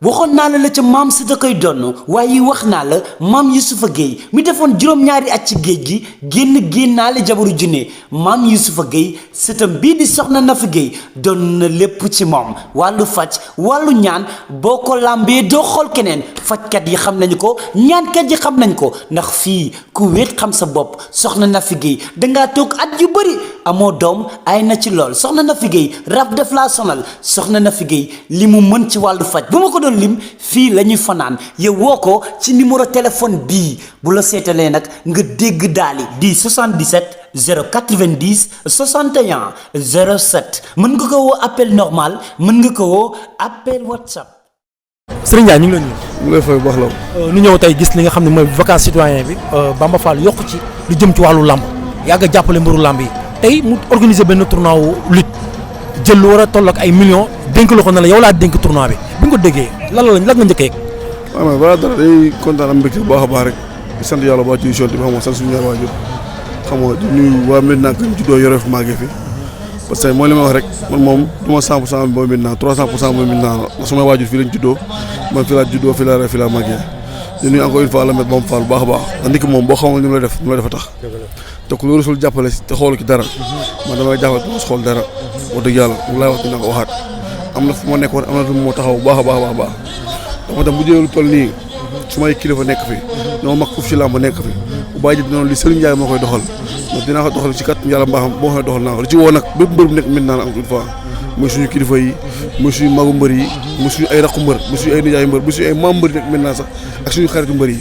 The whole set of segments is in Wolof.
waxoon naa la ca maam si da koy donn waaye wax naa la maam Youssoufa Gueye mi defoon juróom-ñaari at ci géej gi génnaale jabaru junne maam Youssoufa Gueye sëtam bii di soxna Nafi Gueye doon na lépp ci moom wàllu faj wàllu ñaan boo ko làmbee doo xool keneen fajkat yi xam nañu ko ñaankat yi xam nañ ko ndax fii ku wéet xam sa bopp soxna Nafi Gueye dangaa toog at yu bëri amoo doom ay na ci lool soxna Nafi Gueye rab def laa sonal soxna Nafi Gueye li mu mën ci wàllu faj bu ma ko doon lim fii la ñuy fanaan yow woo ko ci numéro téléphone bii bu la seetalee nag nga dégg daali di 77 090 61 07 mën nga ko woo appel normal mën nga ko woo appel WhatsApp. Serigne Ndiaye ñu ngi lay nuyu. mu lay fay baax la. ñu ñëw tey gis li nga xam ne mooy vacances citoyen bi Bamba Fall yokk ci lu jëm ci wàllu làmb yàgg a jàppale mbiru làmb yi tey mu organiser benn tournoi wu lutte jël lu war a toll ak ay millions dénk la ko ne la yow laa dénk tournoi bi bi nga ko déggee lan nga njëkkee. waaw mais balaa dara day kontaan am mbégte bu baax a baax rek di sant yàlla ba ci émission bi xam nga sant suñu ñaar waajur xam nga di nuyu waa Medina Kër juddoo yore fi màggee fi parce que mooy li ma wax rek man moom du ma 100% mooy Medina 300% mooy Medina la sama waajur fii lañ juddoo man fii laa juddoo fii laa màggee di nuyu encore une fois la met Bamba Fall bu baax a baax ndax nit ki moom boo xamal ni mu la def a tax te ku loolu sul jàppale te xoolu ci dara man dama lay jàppale te xool dara wax dëgg yàlla mu laay wax dina ko waxaat am na fu ma nekkoon am na fu moo taxaw bu baax a baax dafa dem bu jëlee lu toll nii su may kilifa nekk fi ñoo mag foofu ci làmb nekk fi bu bàyyi ji dinoonu li Serigne Ndiaye moo koy doxal donc dinaa ko doxal ci kat yàlla mbaaxam boo xam ne doxal naa ko li ci woo nag bépp mbër bu nekk maintenant encore une fois muy suñu kilifa yi muy suñu magu mbër yi muy suñu ay raqu mbër muy suñu ay nijaay mbër muy suñu ay maam mbër yi nekk maintenant sax ak suñu xaritu mbër yi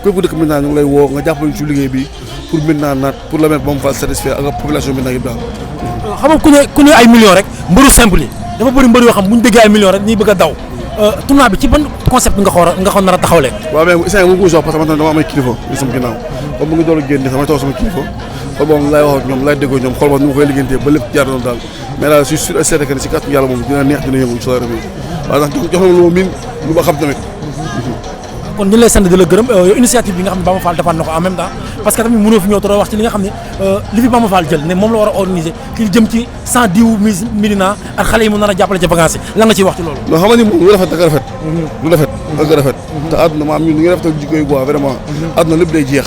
képp ku dëkk maintenant ñu ngi lay woo nga jàppale ñu ci liggéey bi pour maintenant naat pour la mettre ba mu fa satisfait ak population maintenant yëpp daal xam nga ku ne ay millions rek mbëru simple yi dafa bëri mbër yoo xam bu ñu déggee ay millions rek ñuy bëgg a daw tournoi bi ci ban concept nga xaw nar a taxawlee. waaw mais instant mu ngi ko wax parce que man tamit dama am ay kilifa yu sama ginnaaw comme mu ngi doon génn sama taw sama kilifa xool boobu laay wax ak ñoom laay déggoo ñoom xool ba nu ma koy liggéeyantee ba lépp jaar na daal mais daal je suis sûr et certain que si kàttan yàlla moom dina neex dina yëngu incha allah rabbi waaw ndax jox na lu ma miin lu ma xam tamit. kon ñu lay sant di la gërëm yow initiative bi nga xam ne Bamba Fall defaat na ko en même temps parce que tamit mënoo fi ñëw te wax ci li nga xam ne li fi Bamba Fall jël ne moom la war a organiser ki jëm ci 100 diwu Médina ak xale yi mu nar a jàppale ca vacances yi lan nga ciy wax ci loolu. non xam nga ni moom lu rafet ak rafet. lu rafet ak rafet. te àdduna maam ñun ñu ngi rafetal jikko yi quoi vraiment. àdduna lépp day jeex.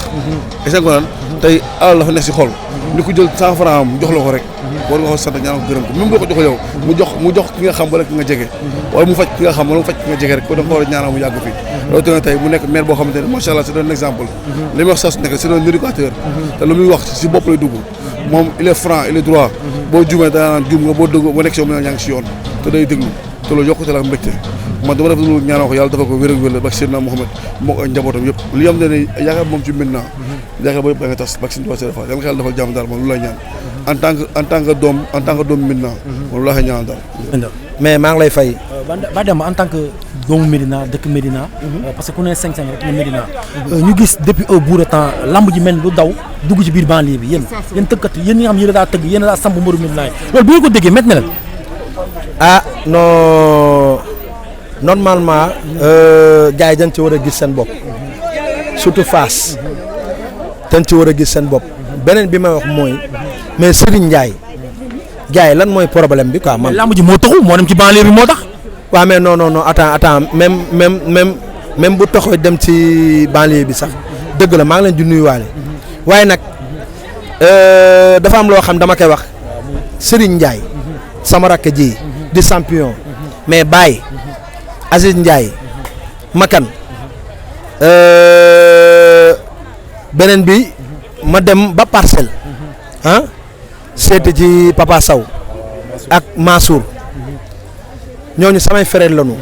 est-ce que naan tey alal dafa nekk si xol. ni ko jël 100 francs am jox la ko rek. war nga ko sant ñaan ko gërëm ko même boo ko joxee yow mu jox ki nga xam wala ki nga jege wala mu faj ki nga xam wala mu faj ki nga jege rek ko da nga ko war a ñaanal mu yàgg fii loolu tamit tey mu nekk maire boo xamante ne macha allah c'est un exemple li muy wax saa su nekk c'est un éducateur te lu muy wax si bopp lay dugg moom il est franc il est droit boo jumee danaa naan jum nga boo dëgg boo nekk si yow yaa ngi si yoon te day déglu te loolu yokkute la ak mbégte man dama def lu ñaanal ko yàlla dafa ko wér ak wér la bak Seydina Mouhamed moo ak njabootam yëpp li am ne yaakaar moom ci maintenant yaakaar ba yëpp da nga tas bak sin doa sefa yàlla nga xel defal jàmm daal man lu lay ñaan en tant que doom maintenant moom lu laa ñaanal daal mais maa ngi lay fay ba dem en tant que doomu Médina dëkk Médina parce que ku ne 5-5 rek ne Médina ñu gis depuis un bout de temps lamb ji mel ni lu daw dugg ci biir banlieue bi yéen tëggkat yéen ñi nga xam yéen a daa tëgg yéen a daa samp mbëru Médina yi loolu bu ngeen ko déggee métti na leen ah non normalement gars yi dañ ci war a gis seen bopp surtout Fass dañ ci war a gis seen bopp beneen bi may wax mooy mais Serigne Ndiaye gars yi lan mooy problème bi quoi man. lamb ji moo taxu moo dem ci banlieue bi moo tax. waaw mais non attends même bu taxoo dem ci banlieue bi sax dëgg la maa ngi leen di nuyuwaale waaye nag dafa am loo xam dama koy wax Serigne Ndiaye sama rakk ji di champion mais Baye Aziz Ndiaye Makan beneen bi ma dem ba Parcelles seeti ci Papa Sow ak Mansour ñooñu samay frère lañu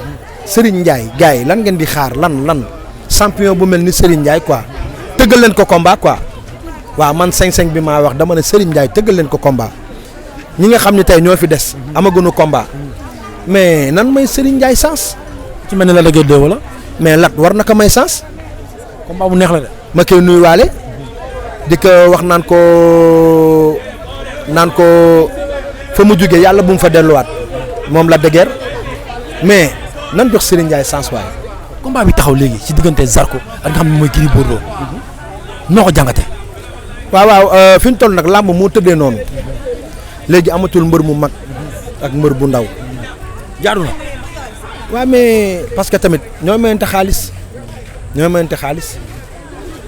Serigne Ndiaye gars yi lan ngeen di xaar lan champion bu mel ni Serigne Ndiaye quoi tëggal leen ko combat quoi waaw man 5-5 bi maa wax dama ne Serigne Ndiaye tëggal leen ko combat ñi nga xam ne tey ñoo fi des amaguñu combat mais nan may Serigne Ndiaye sens. ci mel ne la dëgg de wala. mais lat war na ko may sens. combat bu neex la de. ma koy nuyuwaale di ko wax naan ko fa mu jógee yàlla bu mu fa delluwaat moom la dëgër mais nan jox Serigne Ndiaye sens waaye. combat bi taxaw léegi ci diggante Zarko ak nga xam ne mooy Gris Bordeaux noo ko jàngatee. waaw fi ñu toll nag làmb moo tëddee noonu léegi amatul mbër mu mag ak mbër bu ndaw. jaadu na. waaw mais parce que tamit ñoo mayante xaalis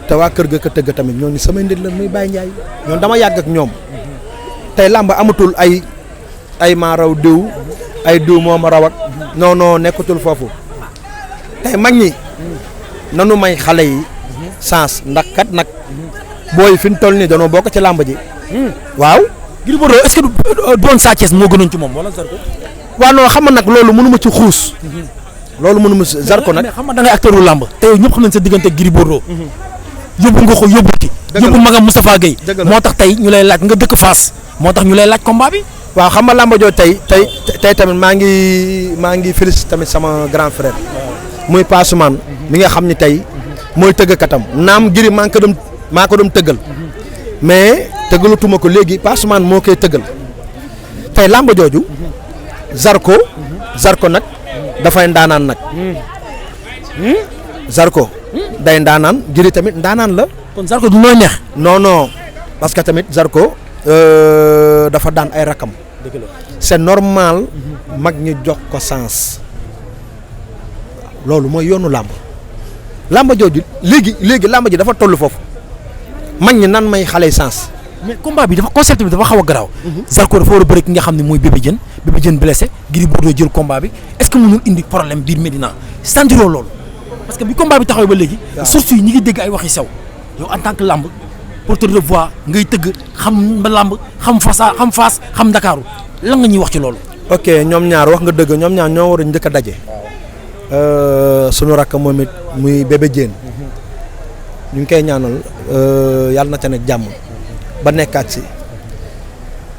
te waa kër ga ka tëgg tamit ñooñu samay nit la muy Baye Ndiaye ñoom dama yàgg ak ñoom tey làmb amatul ay maa raw diw ay diw moo ma rawat non nekkatul foofu tey mag ñi nanu may xale yi sens ndax kat nag booy fi ñu toll nii danoo bokk ci làmb ji waaw. Gris Bordeaux est-ce que doon Sa Thiès moo gënoon ci moom wala Zarko. waaw non xam nga nag loolu mënu ma ci xuus. loolu mënu ma ci Zarko nag. mais xam nga da ngay acteur wu làmb te yow ñëpp xam nañ sa diggante Gris Bordeaux. yóbbu nga ko yóbbu ci. yóbbu magam Moustapha Gueye. moo tax tey ñu lay laaj nga dëkk Fass moo tax ñu lay laaj combat bi. waaw xam nga làmb joo tey tamit maa ngi félicité tamit sama grand frère. muy Passoumane mi nga xam ni tey mooy tëggkatam naam Gris maa ko doon tëggal mais tëggalatuma ko léegi Passoumane moo koy tëggal tey làmb jooju Zarko nag dafay ndaanaan nag Zarko day ndaanaan Gris tamit ndaanaan la. kon Zarko du nooy neex. non parce que tamit Zarko dafa daan ay rakam. dëgg la c'est normal mag ñi jox ko sens loolu mooy yoonu làmb jooju léegi làmb ji dafa toll foofu mag ñi nan may xale sens. mais combat bi dafa concept bi dafa xaw a garaaw. Zarko dafa war a bëri ki nga xam ne mooy Bébé Diène blessé Gris Bordeaux jël combat bi est-ce que mënul indi problème biir Médina sentiroo loolu parce que bi combat bi taxawee ba léegi. source yi ñi ngi dégg ay waxi sew yow en tant que làmb porteur de voix ngay tëgg xam ba làmb xam Fass xam Ndakaaru lan nga ñuy wax ci loolu. ok ñoom ñaar wax nga dëgg ñoom ñaar ñoo war a njëkk a daje. sunu rakk moom it muy Bébé Diène ñu ngi koy ñaanal yàlla na ca nekk jàmm ba nekkaat si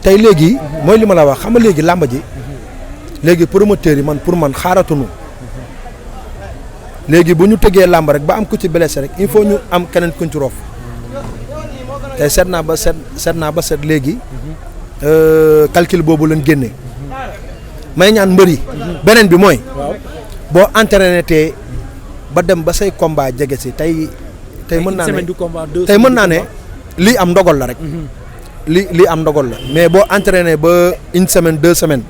tey léegi mooy li ma la wax xam nga léegi làmb ji léegi promoteurs yi pour man xaaratunu léegi bu ñu tëggee làmb rek ba am ku ci blessé rek il faut ñu am keneen kuñ ci roof tey seet naa ba seet léegi calcul boobu lañ génne may ñaan mbër yi beneen bi mooy boo entraîné te ba dem ba say combat jege si tey mën naa ne lii am ndogal la rek lii am ndogal la mais boo entraîné ba une semaine 2 semaines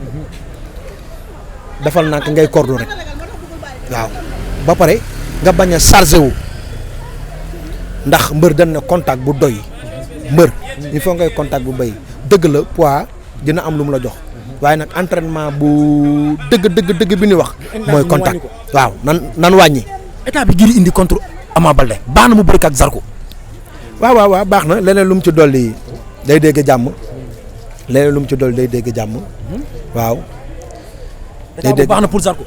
defal naa ko ngay kordu rek waaw ba pare nga bañ a chargé wu ndax mbër dañ ne contact bu doy mbër il faut ngay contact bu bay dëgg la poids dina am lu mu la jox waaye nag entraînement bu dëgg bi ñuy wax mooy contact waaw nan wàññi. état bi Gris indi contre Ama Baldé baax na mu bëri ak Zarko. waaw baax na leneen lu mu ci dolli day dégg jàmm waaw. day dégg baax na pour Zarko.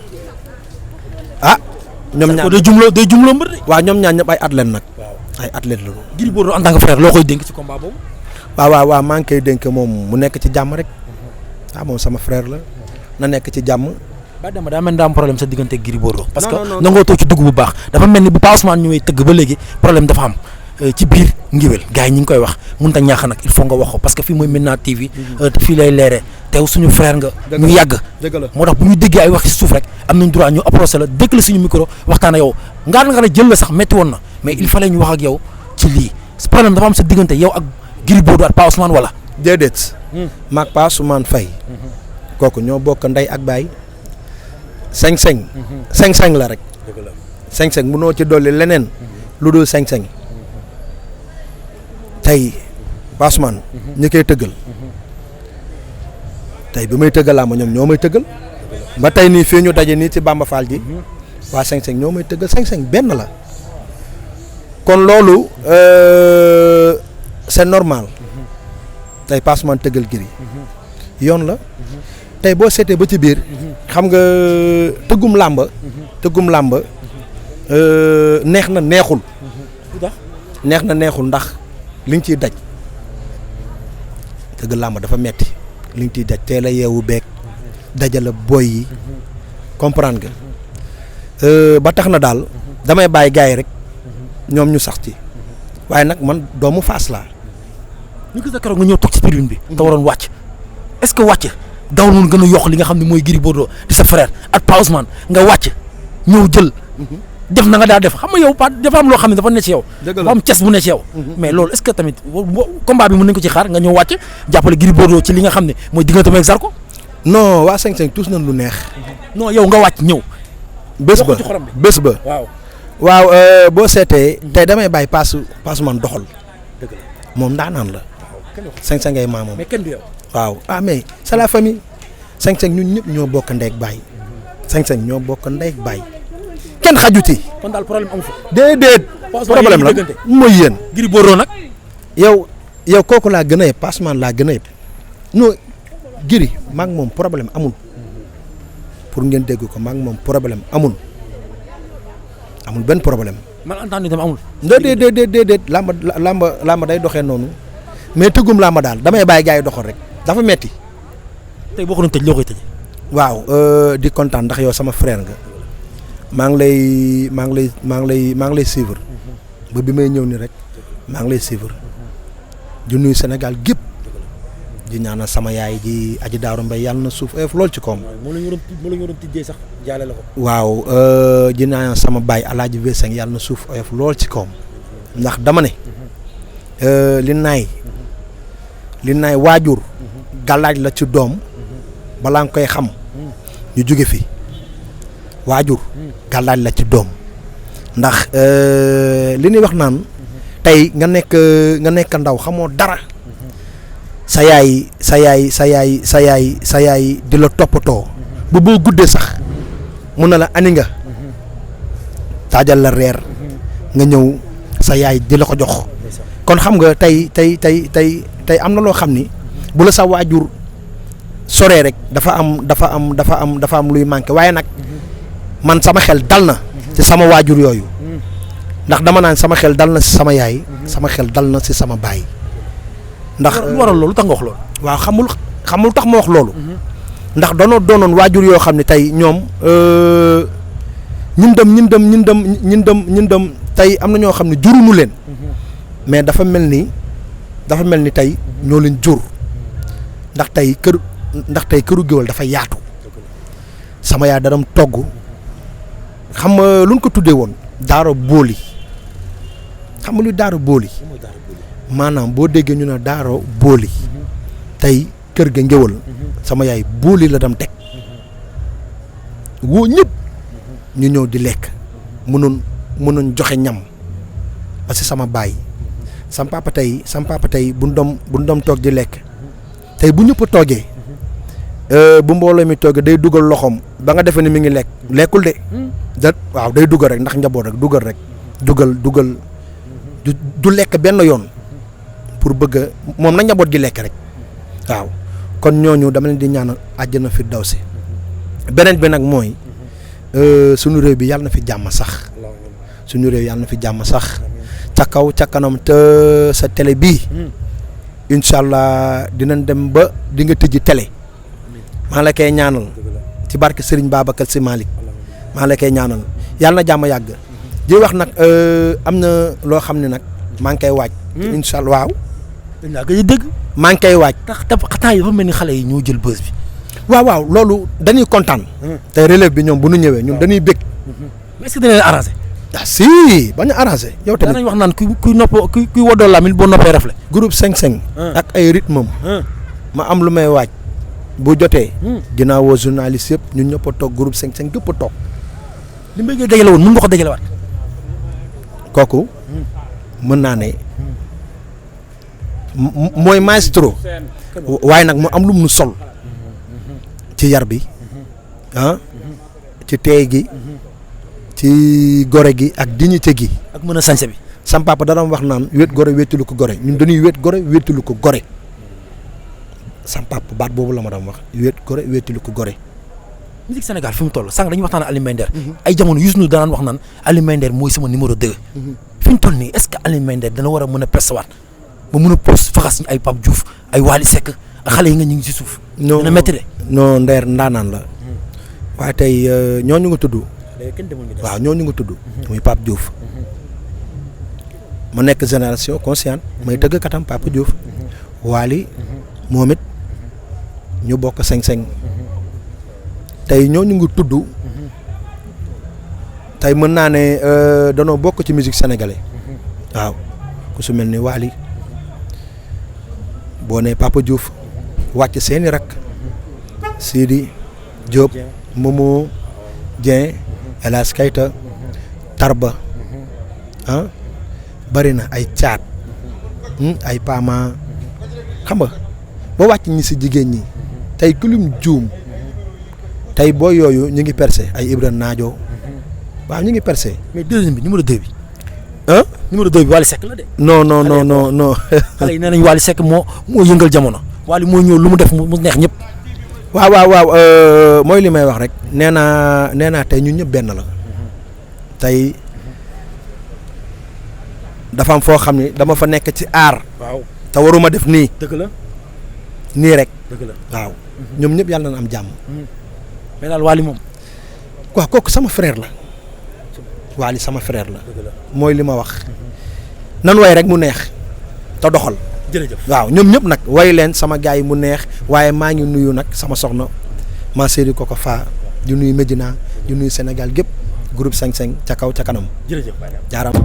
ah ñoom ñaar day jumloo mbër de. waaw ñoom ñaar ñëpp ay athlètes nag. ay athlètes la ñu. Gris Bordeaux en tant que frère loo koy dénk ci combat boobu. waaw maa ngi koy dénk moom mu nekk ci jàmm rek. moom sama frère la na nekk ci jàmm. ba dama daa mel ni daa am problème sa diggante Gris Bordeaux. parce que nangoo toog ci dugg bu baax dafa mel ni bu Pa Ousmane ñëwee tëgg ba léegi problème dafa am ci biir ngéwél gars yi ñi ngi koy wax mënut a ñaax nag il faut nga wax ko parce que fii mooy Médina TV te fii lay leeree teew suñu frère nga. ñu yàgg moo tax bu ñu déggee ay wax ci suuf rek am nañ droit ñu approché la dëkk la suñu micro waxtaan ak yow nga ne jël la sax métti woon na mais il fallait ñu wax ak yow ci lii problème dafa am sa diggante yow ak Gris Bordeaux ak Pa Ousmane wala. déedéet. maag Pa Ousmane Faye kooku ñoo bokk ndey ak baay 5-5 la rek 5-5 mënoo ci dolli leneen lu dul 5-5 tey Pa Ousmane ñi koy tëggal tey bi may tëggal ñoom ñoo may tëggal ba tey nii fii ñu daje nii ci Bamba Fall ji waa 5-5 ñoo may tëggal 5-5 benn la kon loolu c'est normal tey Pa Ousmane tëggal Gris yoon la tey boo seetee ba ci biir xam nga tëggum làmb neex na neexul ndax li nga ciy daj tëgg làmb dafa metti li nga ciy daj teel a yeewu beeg dajale boy yi comprendre nga ba tax na daal damay bàyyi gars yi rek ñoom ñu sax ci waaye nag man doomu Fass laa. ñu gis keroog nga ñëw toog ci tribune bi. nga waroon wàcc est-ce que wàcc dawul woon gën a yokk li nga xam ne mooy Gris Bordeaux di sa frère ak Pa Ousmane nga wàcc ñëw jël. def na nga daa def xam nga yow dafa am loo xam ne dafa ne ci yow. dafa am ces bu ne ci yow. mais loolu est-ce que tamit combat bi mën nañ ko ci xaar nga ñëw wàcc jàppale Gris Bordeaux ci li nga xam ne mooy diggante ak Zarko. non waa 5-5 tous nañ lu neex. non yow nga wàcc ñëw bés ba ci xorom bi. bés ba. waaw. waaw boo seetee. tey damay bàyyi paasu man doxal. dëgg la moom ndaanaan la. kenn wax Seng-Seng ay maamam. mais kenn du yow. waaw mais c'est la famille. Seng-Seng ñun ñëpp ñoo bokk ndey ak baay. Seng-Seng ñoo bokk ndey ak baay. kenn xaju ci. kon daal problème amu fa. déedéet. problème la mooy yéen. Gris Bordeaux nag. yow kooku laa gën a yëpp Passeman laa gën a yëpp non Gris maa ngi moom problème amul pour ngeen dégg ko maa ngi moom problème amul benn problème. man entendu tam amul. déedéet lamba day doxee noonu mais tëggum lamba daal damay bàyyi gars yi doxal rek dafa metti tey boo ko doon tëj loo koy tëjee. waaw di kontaan ndax yow sama frère nga maa ngi lay suivre ba bi may ñëw ni rek maa ngi lay suivre di nuyu Sénégal gépp di ñaanal sama yaay ji Aji Daaru Mbay yàlla na suuf oyof lool ci koom. moo la ñu waroon tijjee sax jaale la ko. waaw di ñaanal sama baay Alaaji Weseng yàlla na suuf oyof lool ci koom ndax dama ne li naay waajur gàllaaj la ci doom balaa nga koy xam ñu jóge fi waajur gàllaaj la ci doom ndax li ñuy wax naan tey nga nekk ndaw xamoo dara sa yaay di la toppatoo ba boo guddee sax mun na la ani nga taajal la reer nga ñëw sa yaay di la ko jox kon xam nga tey am na loo xam ni bu la sa waajur soree rek dafa am luy manqué waaye nag man sama xel dal na ci sama waajur yooyu ndax dama naan sama xel dal na ci sama yaay sama xel dal na ci sama baay ndax lu waral loolu tax nga wax loolu. waaw xamul tax ma wax loolu ndax doonoon waajur yoo xam ne tey ñoom ñun dem tey am na ñoo xam ne juruñu leen mais dafa mel ni tey ñoo leen jur ndax tey këru géwél dafa yaatu sama yaay danam togg xam nga lu ñu ko tuddee woon daaro booli xam nga lu daaro booli maanaam boo déggee ñu ne daaro booli tey kër ga ngéwal sama yaay booli la dem teg woo ñëpp ñu ñëw di lekk mënoon joxe ñam parce que sama baay sama papa tey bu ñu doom toog di lekk tey bu ñëpp toogee bu mbooloo mi toogee day dugal loxoom ba nga defee ni mi ngi lekkul de waaw day dugal rek ndax njaboot rek dugal du lekk benn yoon pour bëgg moom na njaboot gi lekk rek waaw kon ñooñu dama leen di ñaanal àjjana fi daw si beneen bi nag mooy suñu réew bi yàlla na fi jàmm sax ca kaw ca kanam te sa télé bii incha allah dinañ dem ba di nga tëjji télé maa la koy ñaanal ci barke Serigne Babacar Sy Malick maa la koy ñaanal yàlla na jàmm yàgg di wax nag am na loo xam ne nag maa ngi koy waaj. incha allah waaw. dañ laa gëj a dégg. maa ngi koy waaj. te xataa yi dafa mel ni xale yi ñoo jël bës bi. waaw loolu dañuy kontaan. te relève bi ñoom bu ñu ñëwee ñun dañuy bég. mais est-ce que dina leen arrangé. ah si bañ a arrangé. yow tamit danañ wax naan kuy woddoo Lamine boo noppee refle. groupe 5-5. ak ay rythme am. ma am lu may waaj. bu jotee. dinaa woo journaliste yëpp ñun ñëpp a toog groupe 5-5 yëpp a toog. li mbéy mi dajale woon mën nga ko dajalewaat. kooku mën naa ne mooy maestro waaye nag mu am lu mu sol ci yar bi ci teey gi ci gore gi ak dignité gi ak mën a sañse bi. sam papa da doon wax naan wét gore wéttalu ko gore ñun dañuy wét gore wéttalu ko gore sam papa baat boobu la ma doon wax wét gore wéttalu ko gore. musique Sénégal fi mu toll sànq dañuy waxtaan ak Alioune Mbaye Nder ay jamono Youssou Ndour danaan wax naan Alioune Mbaye Nder mooy sama numéro 2. fi mu toll nii est-ce que Alioune Mbaye Nder dana war a mën a percevoir ba mën a post faxas ay Pape Diouf ay Wally Seck ak xale yi nga ñu ngi ci suuf. dina métti de. non Nder ndaanaan la waaye tey ñooñu nga tudd. waaw ñooñu nga tudd. muy Pape Diouf. ma nekk génération consciente may tëgg katam Pape Diouf. Wally moom it ñu bokk 5-5. tey ñooñu ngi tudd tey mën naa ne danoo bokk ci musique sénégalais waaw ku su mel ni Wally boo nee Papa Diouf wàcc seeni rak Sidi Diop Momo Dieng El Hadj Keita Tarba bari na ay caat ay Pama xam nga ba wàcc ñi si jigéen ñi tey kulum juum tey boo yooyu ñu ngi percé ay Ibra Naajo waaw ñu ngi percé. mais deuxième bi numéro 2 bi. numéro 2 bi Wally Seck la de. non non non non non. xale yi nee nañu Wally Seck moo yëngal jamono. Wally moo ñëw lu mu def mu neex ñëpp. waaw mooy li may wax rek nee naa tey ñun ñëpp benn la tey dafa am foo xam ni dama fa nekk ci aar. waaw te waruma def nii. dëgg la nii rek. dëgg la waaw ñoom ñëpp yàlla na am jàmm. mais daal Wally moom. waaw kooku sama frère la. Wally sama frère la. mooy li ma wax. nan way rek mu neex te doxal. jërëjëf waaw ñoom ñëpp nag way leen sama gars yi mu neex waaye maa ngi nuyu nag sama soxna ma séeri ko fa di nuyu Medina di nuyu Sénégal gépp groupe 5-5 ca kaw ca kanam. jërëjëf jaaram.